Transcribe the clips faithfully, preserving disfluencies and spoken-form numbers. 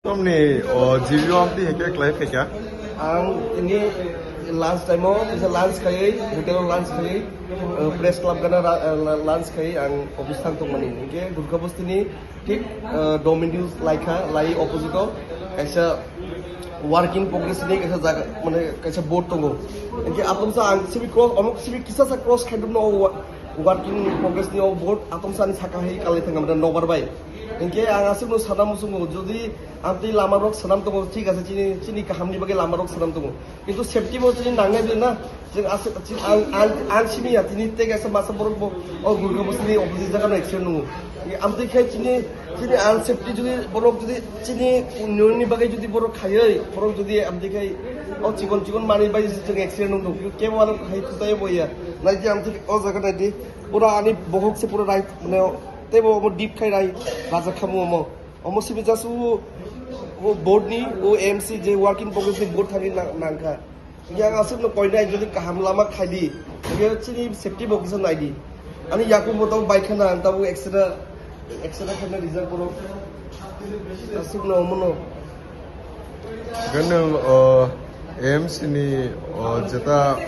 Tomni, o, G B O amtwi heke klai phaikha? Ang ini lunch time o, kisa lunch khaiwi, hotel o lunch khaiwi, eh, press club gana ra-, eh, lunch khaiwi ang office thang tongmani. Hingke Gurkha Basti ni thik, eh, Domino's laikha, lai opposite o kaisa work in progress ni kaisa jaga, mane kaisa board tongo. Hingke atomsa ang sibi cross, omok sibi kisa sa cross khaidum no wo-, work in progress ni o board atomsa ni saka hai kalai thangam da nobar bai. Hingke ang aswk no sana muchungo, jodi amtwi lama rok swnam tongo, thik ase, chini, chini kaham ni bagwi lama rok swnam tongo. Kintu safety bo chini nangnai bile na, chwng ase, chini ang, ang, ang simi ya, tini tei kaisa masa borok bo, o Gurkha Basti ni opposite jaga no accident nungo. Amtwi khai chini, chini ang safety jodi borok jodi chini unnayonni bagwi jodi borok khaiwi, borok jodi amtwi khai o chikon chikon manwi bai chwng accident nung tongo. Kebo ano hai tutai bo ya. Nai di amtwi o jaga nai di. Pura ani bohok se pura right, mane, tei bo omo deep khai rai, bajak khamu omo. Omo sibi just o, o board ni, o M C je work in progress ni board thani na-, nangkha. Yang aswk no koinai jodi kaham lama khai di. Yang chini safety bo kisa nai di. Ani yakung bo tabo bai khana ang tabo extra, extra khana result poro. Aswk no omo no. Ganang, uh, M C ni, uh, jeta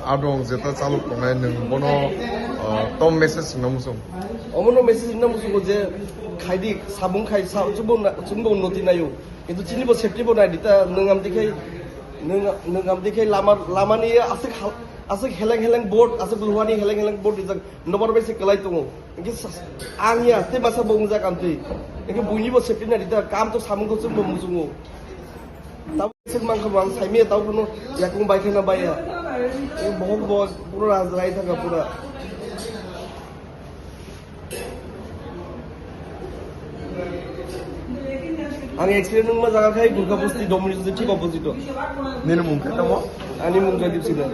adong jeta chalok tongnai nwng bono, uh, tom message no musung. Omo no message no musung je khai di sabung khai sa chumbo na chumbo unnoti nayo. Kintu chini bo safety bo nai di ta nwng amtwi khai nwng, nwng amtwi khai lama, lama ni aswk hal-, aswk heleng heleng board, aswk luhani heleng heleng board rijak nobar bai se kwlai tongo. Hingke sa-, ang ya, tei masa bo wngjak amtwi. Hingke buini bo safety na rida, kam to samung to chwng bo muchungo. Tabo sek mangkha bo ang saimaya tabo phano yakung bai khana bai ya. Tei bohok bo pura raj rai thangkha pura. Ang accident wngma jaga khai Gurkha Basti Domino's ni thik opposite o. Nini mung khe tamo? Ani mung Jadip Sida.